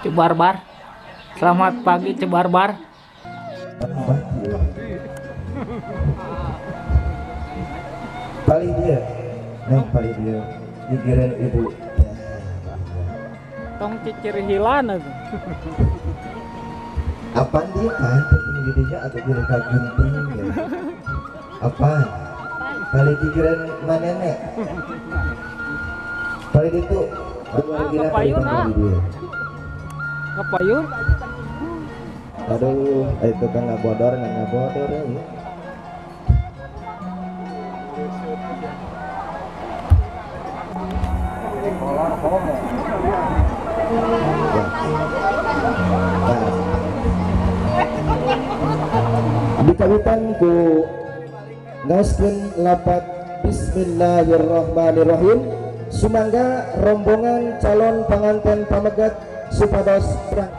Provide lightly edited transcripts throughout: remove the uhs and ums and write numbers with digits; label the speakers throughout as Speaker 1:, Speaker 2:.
Speaker 1: Cebarbar. Selamat pagi Cebarbar.
Speaker 2: Paling dia, neng paling dia, pikiran ibu.
Speaker 1: Tong cicir hilan itu.
Speaker 2: Apaan dia kan? Penting gedenya atau kira gunting ya? Apaan? Paling pikiran mana nek? Paling itu.
Speaker 1: Kepayun ah. Kepayun.
Speaker 2: Aduh, itu kan nggak bodor, nggak bodor ya. Dikawitan ku ngaoskeun lapat Bismillahirrahmanirrahim. Sumangga rombongan calon panganten pamegat supados berangkat.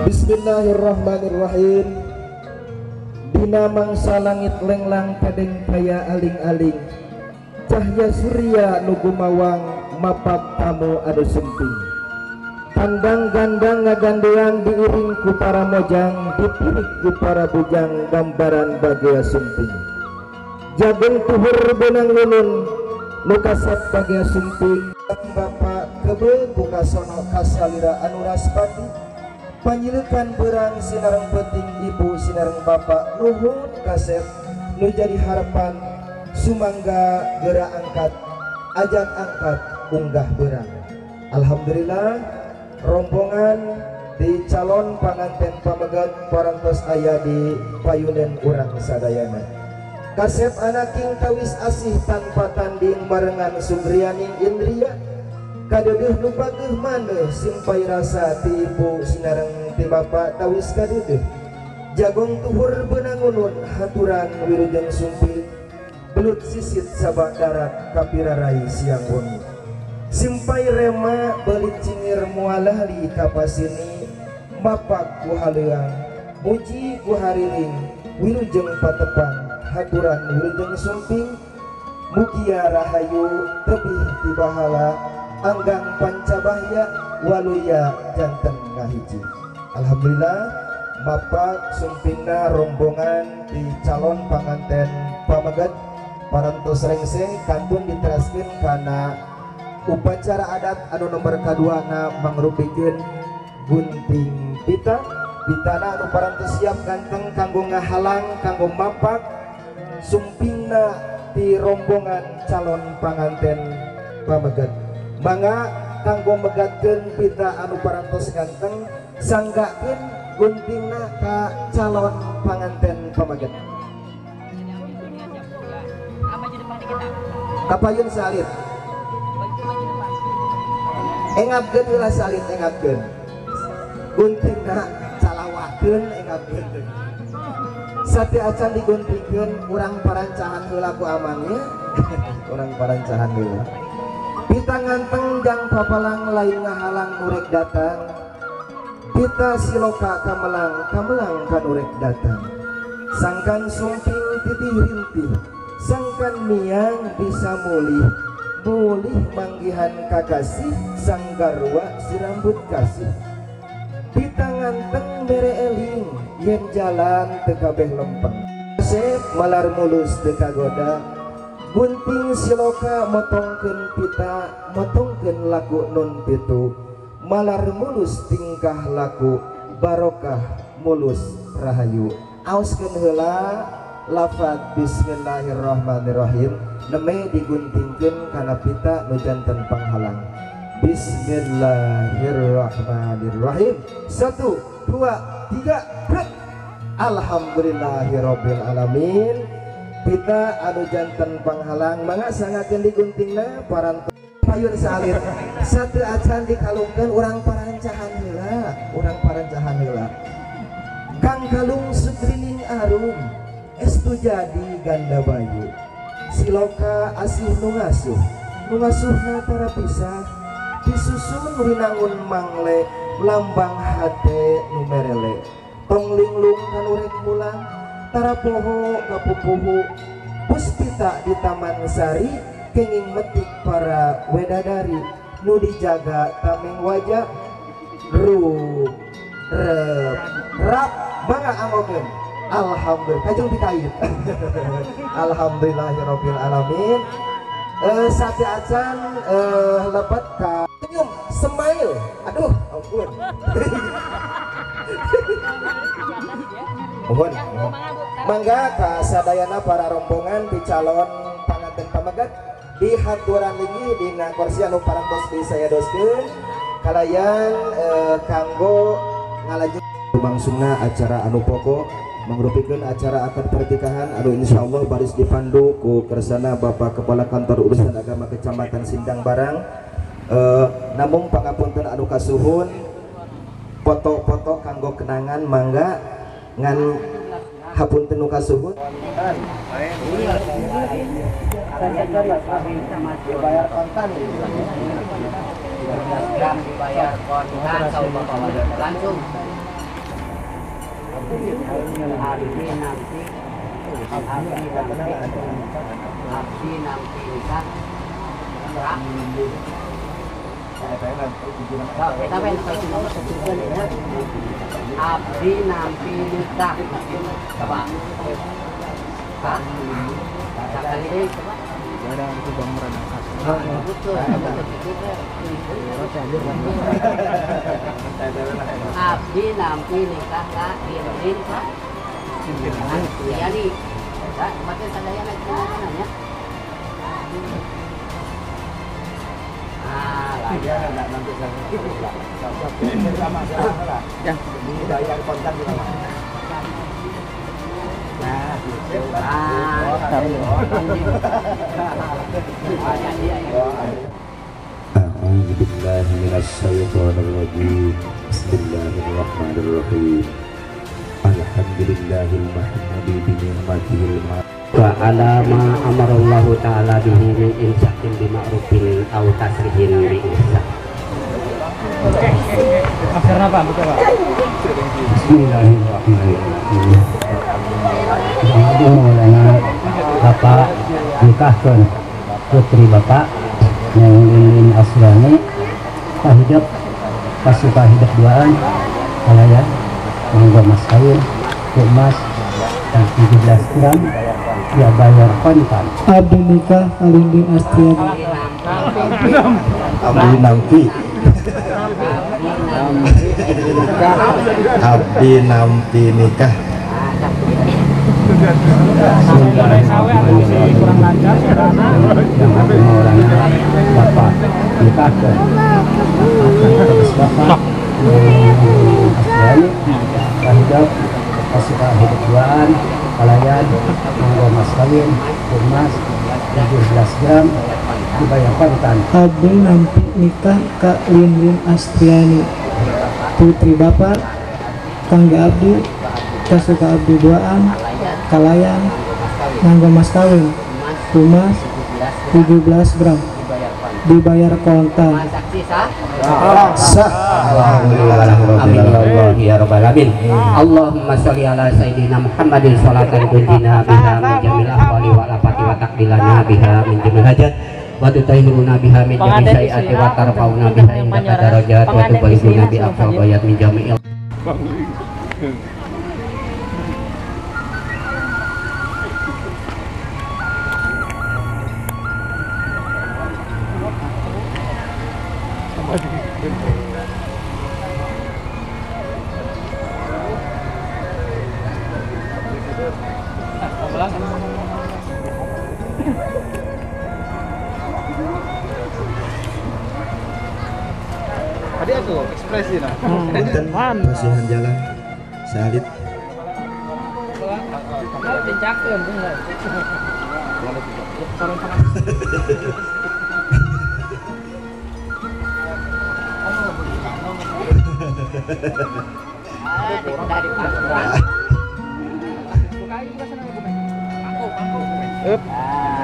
Speaker 2: Bismillahirrahmanirrahim. Dina mangsa langit lenglang padeng kaya aling-aling, cahya surya nu gumawang mapak tamu anu sumping. Tandang gandang ngagandeang diiring ku para mojang, dipirik ku para bujang gambaran bagea sumping. Jagung tuhur benang nunun nu kasep bagea sumping. Bapak kebe ku kasono kasalira anu raspati, panyilekan berang sinareng penting ibu sinareng bapak nuhun kasep nu jadi harapan sumangga geura angkat ajak angkat unggah berang. Alhamdulillah rombongan di calon panganten pamegat parantos aya di payunen urang sadayana. Kasep anaking tawis asih tanpa tanding barengan sugrianing indria, kadeudeeh nu pageuh maneuh simpai rasa ti ibu sinareng ti bapa tawis kadeudeeh. Jagong tuhur beunang unun haturan wilujeng sumping, belut sisit sabak darat kapirarai siang wengi. Simpai rema belit cingir mualahli kapasini, mapak ku haleuang muji ku hariring wilujeng patepang haturan wilujeng sumping. Mugia rahayu tebih ti bahala anggang pancabahya waluya janten ngahiji. Alhamdulillah mapak sumpingna rombongan di calon panganten pamegat parantos rengseng kantun diteraskeun kana upacara adat anu nomor kaduana mangrupikeun gunting pita. Pitana anu parantos siap ganteng kanggo ngahalang kanggo mapak sumpingna di rombongan calon panganten pamegat. Mangga kanggo megatkeun pita anu parantos ganteng sanggakeun guntingna ka calon panganten pamegat. Kapayun salit. Engapkeun heula salit engapkeun. Guntingna calawakeun engapkeun. Sate acan diguntingkeun urang parancahan heula ku amangnya. Urang parancahan heula. Pita nganteng jang papalang lain ngahalang nurek datang. Pita siloka kamelang kamelang kanurek datang. Sangkan sumping titih rintih, sangkan miang bisa mulih. Mulih manggihan kakasih sang garwa si rambut kasih. Pita nganteng mere eling yen jalan teu kabeh lempeng. Sep malar mulus teu kagoda. Gunting siloka motongkeun pita motongkeun laku nun pitu. Malar mulus tingkah laku barokah mulus rahayu. Aoskeun heula lafat Bismillahirrahmanirrahim neme diguntingkeun kana pita nu janten panghalang. Bismillahirrahmanirrahim. 1 2 3 brek. Alhamdulillahirabbil alamin. Pita anu janten panghalang mangga sangakeun diguntingna parantos payun salit. Satu acan dikalungkeun urang parancahan heula, urang parancahan heula. Kang kalung sugrining arum estu jadi ganda bayu. Siloka asih nu ngasuh, nu ngasuhna tara pisah, disusun winangun mangle lambang hate nu merele. Tong linglung kanu rek mulang tara poho kapupuhu puspita di Taman Sari kenging metik para wedadari nu dijaga tameng wajah ru rep rap mangga anggokeun. Alhamdulillah kajung dikait. Alhamdulillahirabbil alamin. Sate acan lepat ka senyum smile. Aduh ampun. Mohon mangga ka sadayana para rombongan di calon panganten pamegat di haturan linggih dina kursi anu parantos disayadoskeun kalayan kanggo ngalajeng langsungna acara anu pokok mangrupikeun acara akad pernikahan anu insyaallah baris dipandu ku kersana Bapak Kepala Kantor Urusan Agama Kecamatan Sindang Barang. Namung pangapunten anu kasuhun foto-foto kanggo kenangan mangga ngan hapunten nu kasuhun. Dibayar kontan
Speaker 3: gram dibayar kontan langsung. Abdi nanti nikah. Abdi nampi nikah. Coba. Coba. Abdi nampi nikah ka Lin ka Yani. Maka sadayana nya. Ah, ya nanti saya ya dibayar kontak di mana? Nah, gitu.
Speaker 4: A'udzu billahi minasyaitonir rajim. Bismillahirrahmanirrahim. Alhamdulillahil mahmudi bi ni'matihil
Speaker 3: wa ala ma amarallahu ta'ala bihi min imsakin bi ma'rufin aw tasrihin bi ihsan.
Speaker 1: Akhirnya Pak, buka Pak.
Speaker 3: Bismillahirrahmanirrahim. Maulana Bapak nikahkeun putri Bapak Neng Lin Asrani kahidup pasuka hidup duaan kalayan mangga mas kawin emas dan 17 gram dia bayar kontan.
Speaker 5: Abdi nikah Alindi Astriani.
Speaker 2: Abdi nampi. Abdi nampi nikah.
Speaker 3: Bapak nikah ke Bapak Astriani kahidup pasuka hidup duaan kalayan mangga mas kawin emas 17 gram dibayar kontan.
Speaker 5: Abdi nampi nikah ka Lin Astriani putri Bapak kangge abdi kasuka abdi duaan kalayan nganggo mas kawin emas 17 gram dibayar kontan.
Speaker 2: Sah.
Speaker 3: Alhamdulillah ya rabbal alamin. Allahumma sholli ala sayyidina Muhammadin sholatan tunjina biha min jamil ahwali wal afati wa taqdilana biha min jamil hajat wa tutahhiruna biha min jami sayiati wa tarfa'una biha indaka darajat wa tuballighuna bi aqsal ghayat min jami'il.
Speaker 6: Tadi aku ekspresi nah.
Speaker 2: Punten pasihan jalan salit.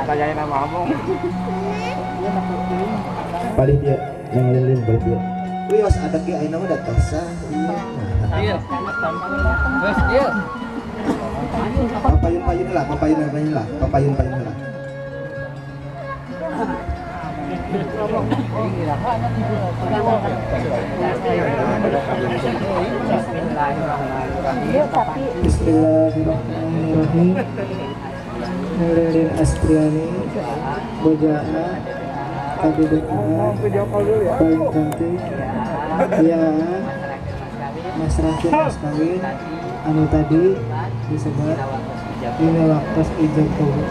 Speaker 6: Tanyain nama kamu.
Speaker 2: Paling dia yang lilin balik dia. Wios ada ge ayeuna mah da sah. Iya.
Speaker 1: Geus ieu.
Speaker 2: Papayun-payun lah, papayun-payun lah, papayun-payun lah.
Speaker 5: Bismillahirrahmanirrahim. Lilin Astriani Bojaa Kabidana paling cantik ya Mas Raffi mas kawin anu tadi disebut ini waktu ijab kabul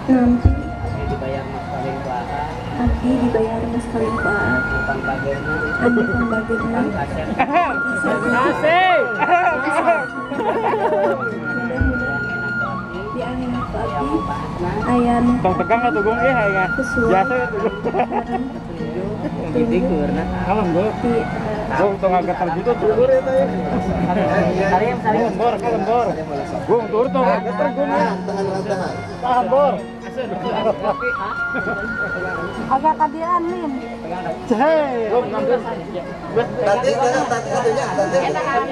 Speaker 3: nanti dibayar mas kawin ku Aa,
Speaker 7: nanti dibayar mas kawin ku Aa, anu pangbageuna
Speaker 1: asik
Speaker 7: ayam
Speaker 6: tong tegang atuh gong eh aya biasa atuh
Speaker 3: gede keurna
Speaker 6: kalem gong gong tong agatar gitu tur eta ya
Speaker 1: salim salim
Speaker 6: bor kalem bor gong tur tong agatar gong
Speaker 2: tahan
Speaker 6: tahan bor
Speaker 7: agak kadian lin
Speaker 6: hei gong
Speaker 2: tadi tadi atunya tadi
Speaker 6: kalem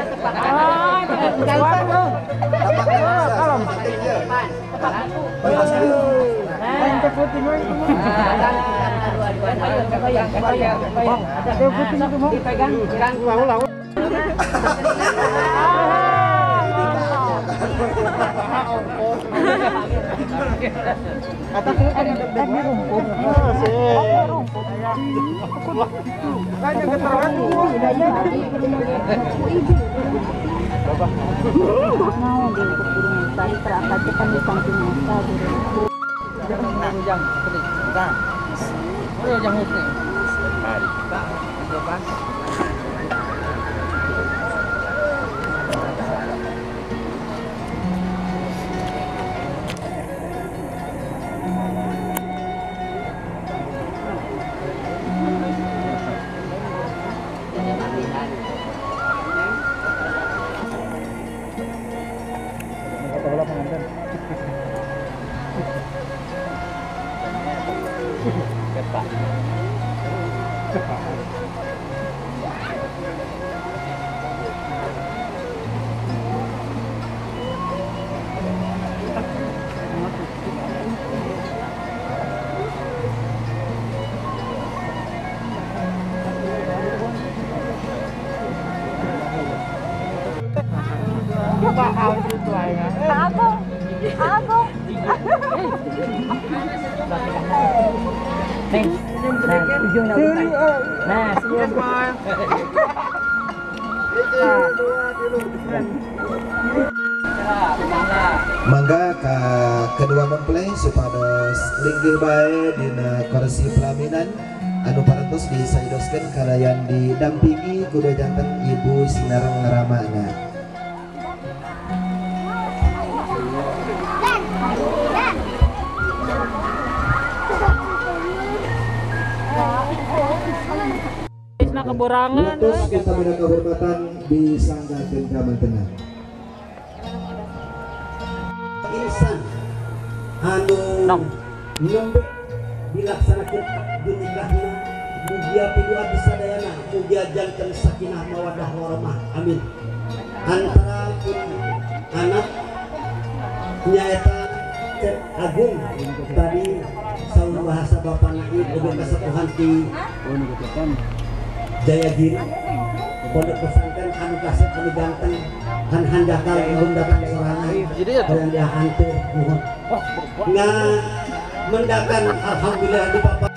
Speaker 2: Mangga ka kedua mempelai supados linggih bae dina kursi pelaminan anu parantos disayodoskeun kalayan didampingi kudu janten ibu sinareng ramana.
Speaker 1: Keborangan
Speaker 2: terus kita beri kehormatan disanggakeun ka mantena.
Speaker 3: Insan anu nembe dilaksanakeun dinikahna mugia pidu abdi sadayana mugia janten sakinah mawaddah warahmah amin. Antara pun anak nyaeta Cep Agung tadi saur bahasa Bapak Naib oge kasepuhan ti Jayagiri pondok pesantren anu kasep anu ganteng han handakal belum datang sorangan dan dia hantur mohon nggak mendakan alhamdulillah di Bapak.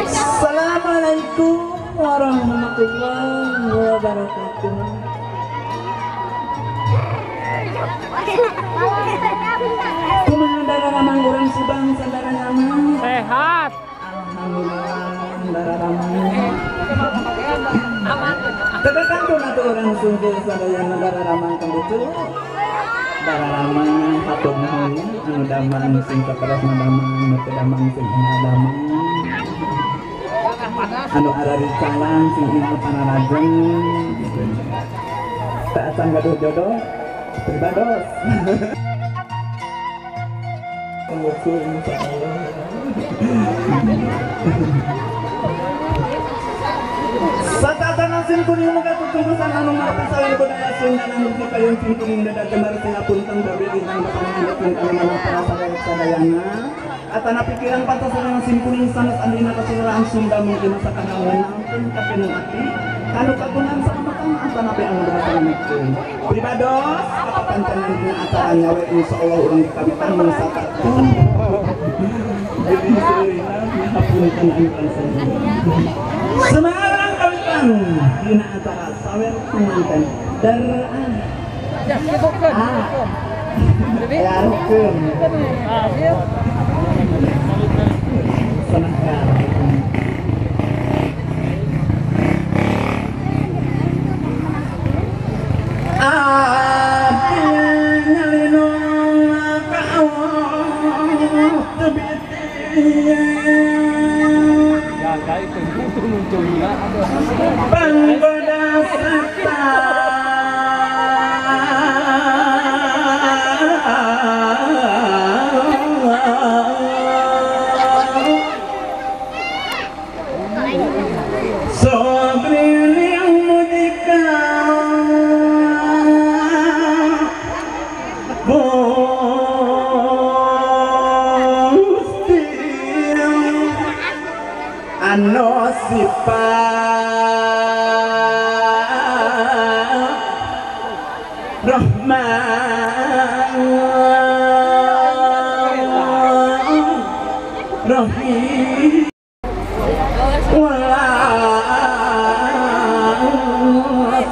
Speaker 5: Assalamualaikum warahmatullahi wabarakatuh. Kumaha dararamang urang Subang sadayana?
Speaker 1: Sehat.
Speaker 5: Alhamdulillah dararamang. Tetekan atuh urang Sunda sadayana dararamang kang lucu. Dararamang hatur nuhun anu damang sing kaperes damang nu teu damang sing damang. Anu arari calang sing anu panarajeng tak acan gaduh jodoh pribados. Lucu insyaallah. Satatan sim kuning muka tutusan anu marpisalan budaya Sunda anu payun sim kuning dada jembar singapunten babi bintang bapangan bintang anu para sadaya sadayana atana pikiran pantasan sim kuning sanes andina kasuraan Sunda mungkin sakana wenangkeun kapinung ati kanu kagungan salamatan atana pe anu berhasil pribados apa pancangan dina acara nyawe insyaallah urang dikawitan mun satartun jadi seurina hapunten anu pansan semangat kawitan dina acara sawer penganten darah larkeun senangkan. Abdi nyalinung ka Allah teu panggoda serta sobriling mudika Gusti anu sifat Rahman Rahim welas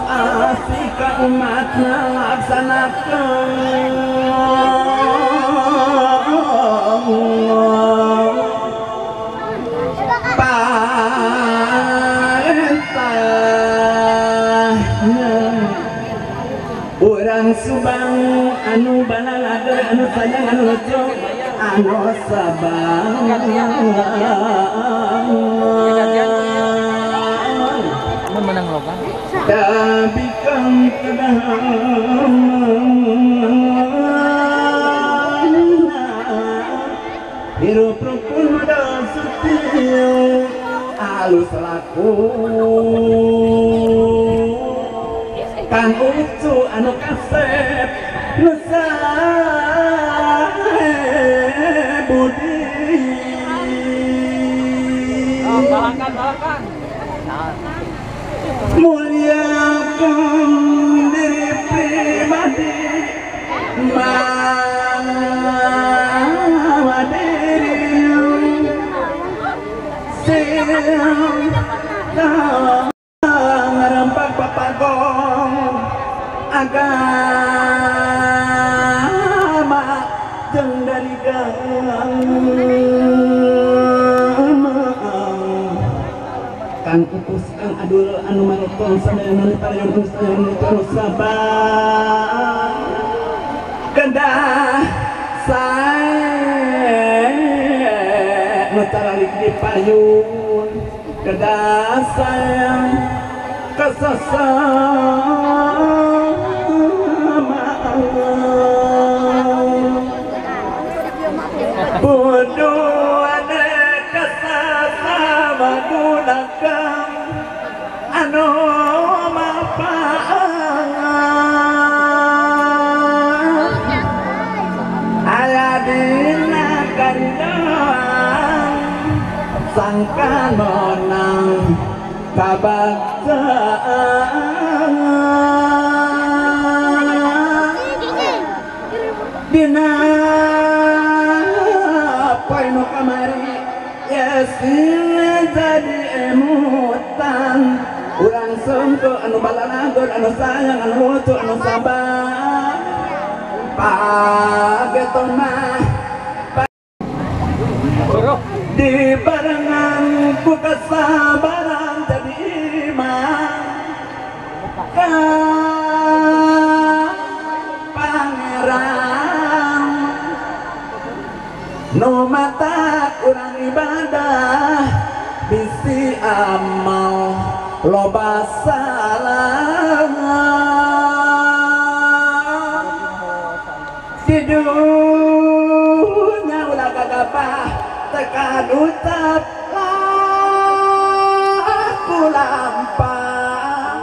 Speaker 5: asih ka umatna laksanakeun urang Subang anu balalader anu sayang anu lucu anu sabang
Speaker 1: menang loba
Speaker 5: tapi kang hirup rukun modal sutil alus laku Kang Ucu anu kasep nu sae budi.
Speaker 1: Balakan balakan.
Speaker 5: Muliakan diri pribadi mawa diri sing ngarempak papagong agama jeung dari Kang Upus Kang Adul anu mareton sadayana parayon sadayana terus sabar kedah sae nu taralik di payun kedah sayang kesesama bodoh ada kesesama gunakan anu mapaangan ala dina karidaan sangka nonang kabagjaan dina poe nu kamari yesin jadi emutan urang sungguh anu balalagur anu sayang anu lucu anu sabar pageton mah di barengan ku kesabaran jadi iman ka pangeran nu mata kurang ibadah bisi amal loba salah di dunya ulah gagabah tekan ucap laku lampang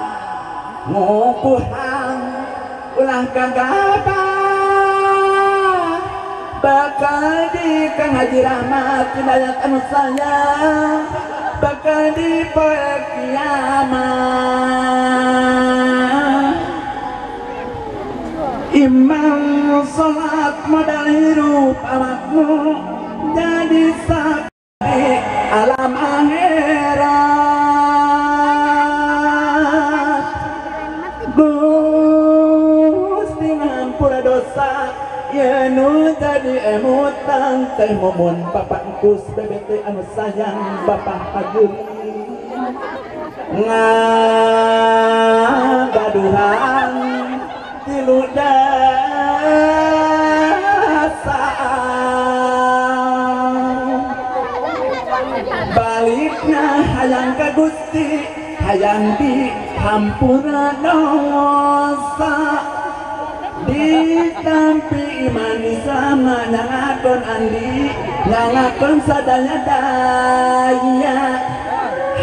Speaker 5: ngukuhan ulah gagabah bakal di Kang Haji Rahmat hidayat anu sayang bakal di poe kiamat. Imam salat modal hirup awakmu jadi saksi alam akhirat. Gusti ngampura dosa yen nu jadi emutan teh mumun bapak engkus bebete anu sayang bapak pajung ngagaduhan tilu dasa balikna hayang ka Gusti hayang di hampura dosa ditampi iman Islam nyangakon andi nyangakon sadaya daya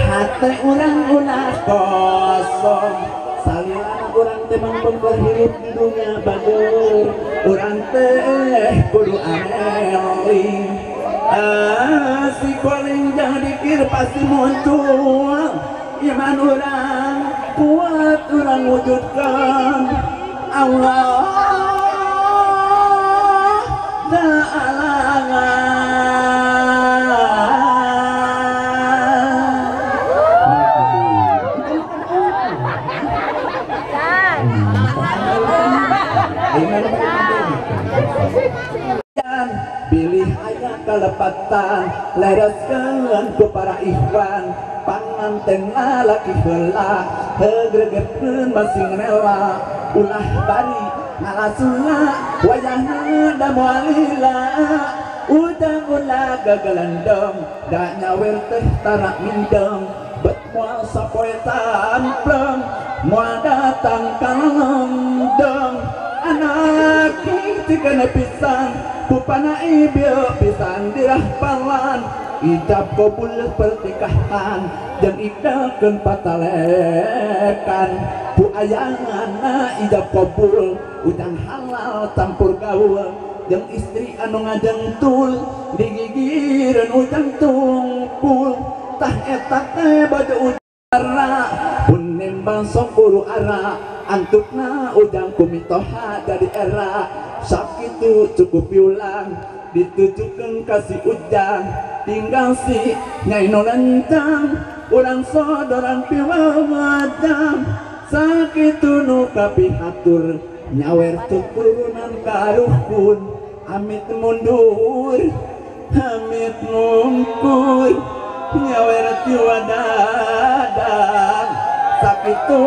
Speaker 5: hate urang ulah kosong salila urang teh mangpengker hirup di dunia bager urang teh kudu ameling si koling jangan dikir pasti muncul iman urang kuat urang wujudkan Allah Ta'ala. Bilih aya kalepatan lereskeun ku para ikhwan panganten lalaki heula hegregetkeun masing rela ulah bari ngalasuna wayahna da moal lila udang ulah gagalendong da nyawer teh tara mindeng bet moal sapoe tampleng moal datang ka lendeng anak tikana pisan kupana ibil pisan dirahpalan ijab kabul pertikahan jeung idakeun patalekan ku ayana ijab kabul ujang halal campur gaul jeung istri anu ngajengtul digigireun ujang tungkul tah eta teh baju udara pun nembang sok guru ara antukna ujang kumitoha jadi era sakitu cukup piulang ditujukeun ka si ujang tinggal si nyai nu lencang urang sodoran piwawajang sakitu nu kapihatur nyawer tuturunan karuhun amit mundur amit mungkur nyawer tiwadadang sakitu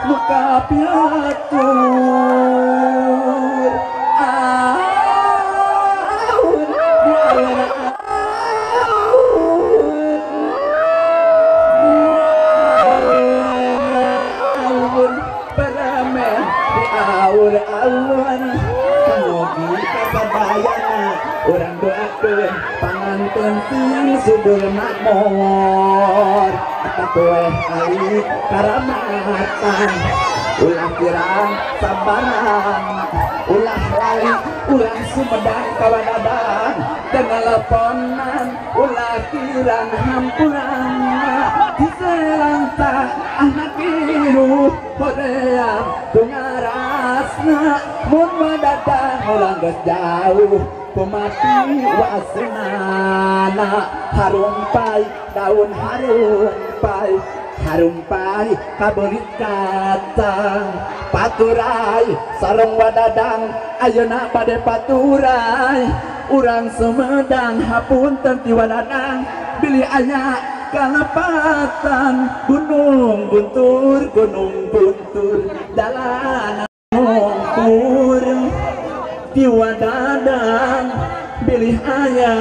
Speaker 5: nu kapihatur aur-auran kamugi kasadayana urang doakeun panganten sing subur makmur katueh ai karamatan ulah kirang sabarang ulah lali ulah Sumedang kawadadang teneleponan ulah kirang hampurana diselanta anak iru hoream tungarasna mun wadadang ulah geus jauh kumati wasenana harumpai daun harumpai harumpai kabelit kacang paturai sareng wadadang ayeuna bade paturai urang Sumedang hapunten ti wadadang bilih aya kalepatan gunung guntur dalanan mungkur ti wadadang bilih aya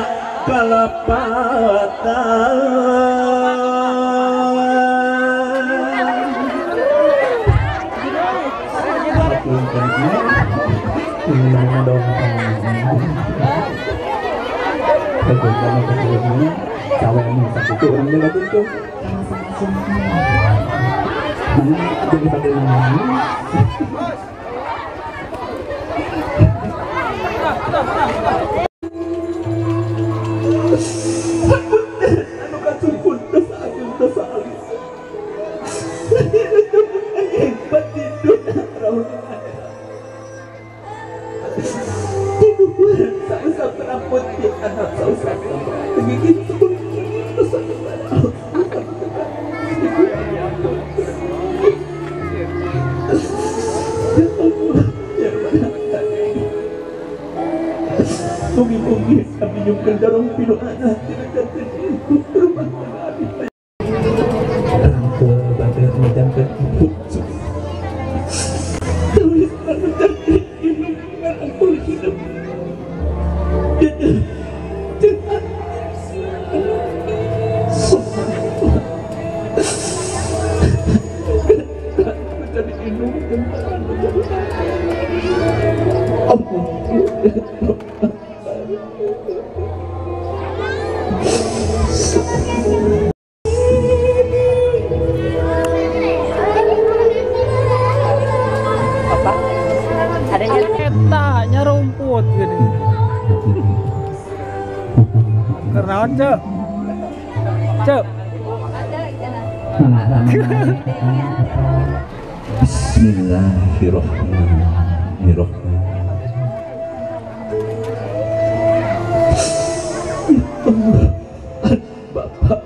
Speaker 5: Kalepatan Bismillahirrahmanirrahim. Bapak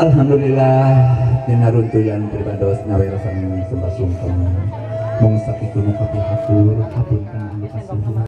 Speaker 5: Alhamdulillah dina runtuyan pribados ngawerosan sembah sungkem mung sakitu nu kapihatur hapunten anu kasuhun.